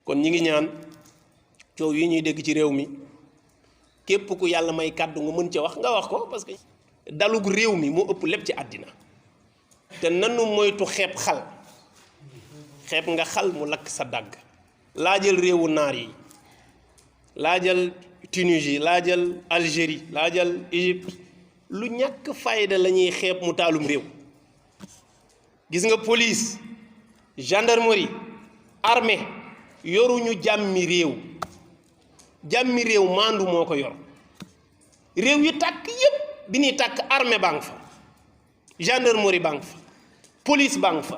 kon ñi ngi ñaan coow yi ñuy dégg ci réew mi képp ku yàlla may kàddu nga mën ca wax nga wax ko parce que dalug réew mi moo ëpp lépp ci àddina te nanu moytu xeeb xal xeeb nga xal mu lakk sa dàgg laajal réewu naar yi laajal Tunisie laajal Algérie laajal Égypte lu ñàkk fayda la ñuy xeeb mu taalum réew gis nga police gendarmerie armée yoruñu jàmmi réew maandu moo ko yor réew yi tàkk yépp bi ñuy tàkk armée baa nga fa gendarmerie baa nga fa police baa nga fa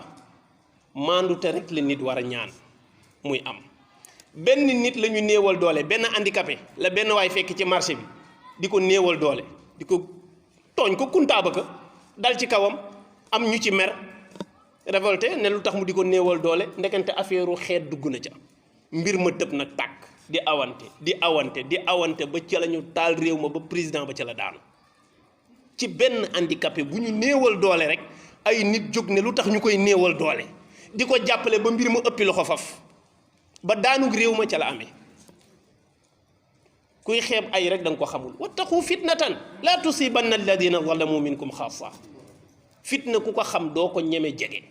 maandu te rek la nit war a ñaan muy am benn nit la ñu néewal doole benn handicapé la benn waay fekk ci marché bi di ko néewal doole di ko tooñ ko kuntaaba ka dal ci kawam am ñu ci mer révolté ne lu tax mu di ko néewal doole ndekante affaireu xeet dugg na ca mbir ma tëb nag tàkk di awante ba ca la ñu taal réew ma ba président ba ca la daanu ci benn handicapé bu ñu néewal doole rek ay nit jóg ne lu tax ñu koy néewal doole di ko jàppale ba mbir ma ëppi loxo faf ba daanug réew ma ca la amee kuy xeeb ay rek da nga ko xamul wattaqu fitnatan laa tusibanna alladina zalamu minkum xaasa fitna ku ko xam doo ko ñeme jege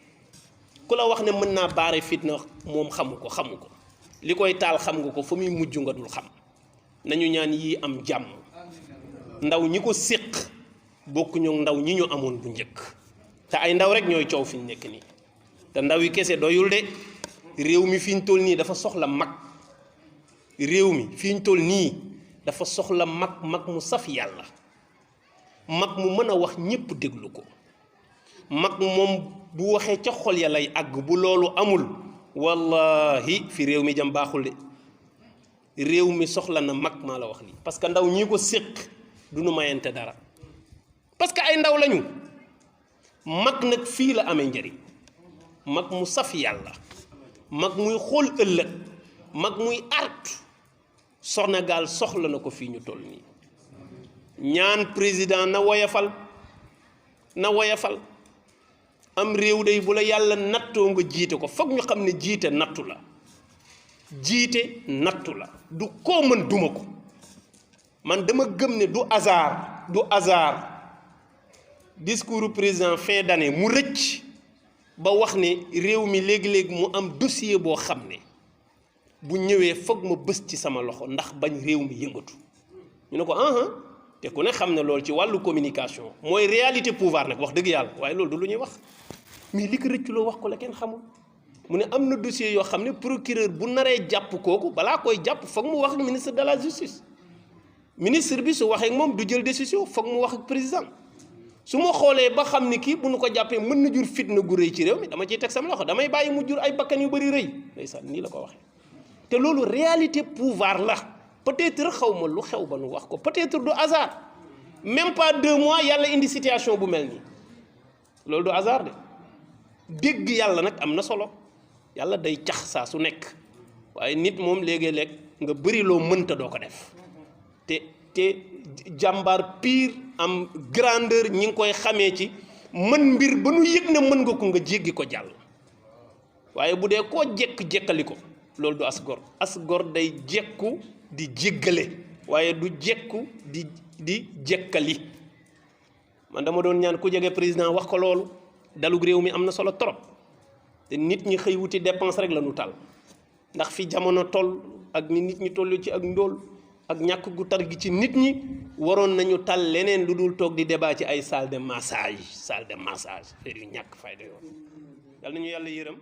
ku la wax ne mën naa baare fitna moom xamu ko li koy taal xam nga ko fa muy mujj nga dul xam nañu ñaan yii am jàmm ndaw ñi ko séq bokku ñu ndaw ñi ñu amoon bu njëkk te ay ndaw rek ñooy coow fi ñu nekk nii te ndaw yi kese doyul de réew mi fi ñu toll nii dafa soxla mag réew mi fi ñu toll nii dafa soxla mag mu saf yàlla mag mu mën a wax ñépp déglu ko mag moom bu waxee ca xol ya lay àgg bu loolu amul wallahi fi réew mi jëm baaxul de réew mi soxla na mag maa la wax lii parce que ndaw ñi ko séq du nu mayante dara parce que ay ndaw lañu mag nag fii la amee njëriñ mag mu saf yàlla mag muy xool ëllëg mag muy artu Sénégal soxla na ko fii ñu toll nii ñaan président na woyafal am réew day bu la yàlla nattoo nga jiite ko foog ñu xam ne jiite nattu la du koo mën duma ko man dama gëm ne du hasard discours président fin d'année mu rëcc ba wax ne réew mi léegi-léegi mu am dossier boo xam ne bu ñëwee foog ma bës ci sama loxo ndax bañ réew mi yëngatu ñu ne ko te ku ne xam ne loolu ci wàllu communication mooy réalité pouvoir nag wax dëgg yàlla waaye loolu du lu ñuy wax mais li ko rëcculoo wax ko la kenn xamul mu ne am na dossier yoo xam ne procureur bu naree jàpp kooku balaa koy jàpp foog mu wax ak ministre de la justice ministre bi su waxee ak moom du jël décision foog mu wax ak président su ma xoolee ba xam ni kii bu nu ko jàppee mën na jur fitna gu rëy ci réew mi dama ciy teg sama loxo damay bàyyi mu jur ay bakkan yu bëri rëy ndeysaan nii la ko waxee te loolu réalité pouvoir la peut-être xaw ma lu xew ba nu wax ko peut-être du hasard même pas 2 mois yàlla indi situation bu mel nii loolu du hasard de dégg yàlla nag am na solo yàlla day cax saa su nekk waaye nit moom léegi-léeg nga bëri loo mënta doo ko def te jàmbaar pire am grandeur ñi ngi koy xamee ci mën mbir ba nu yëg ne mën nga ko nga jéggi ko jàll waaye bu dee koo jekkali ko loolu du as gor day jekku di jéggale waaye du jekku di jekkali man dama doon ñaan ku jege président wax ko loolu dalug réew mi am na solo trop te nit ñi xëy wuti dépense rek la ñu tal ndax fi jamono toll ak ni nit ñi toll ci ak ndóol ak ñàkk gu tar gi ci nit ñi waroon nañu tal leneen lu dul toog di débat ci ay salle de massage yu ñàkk fayda yoon yal nañu yàlla yërëm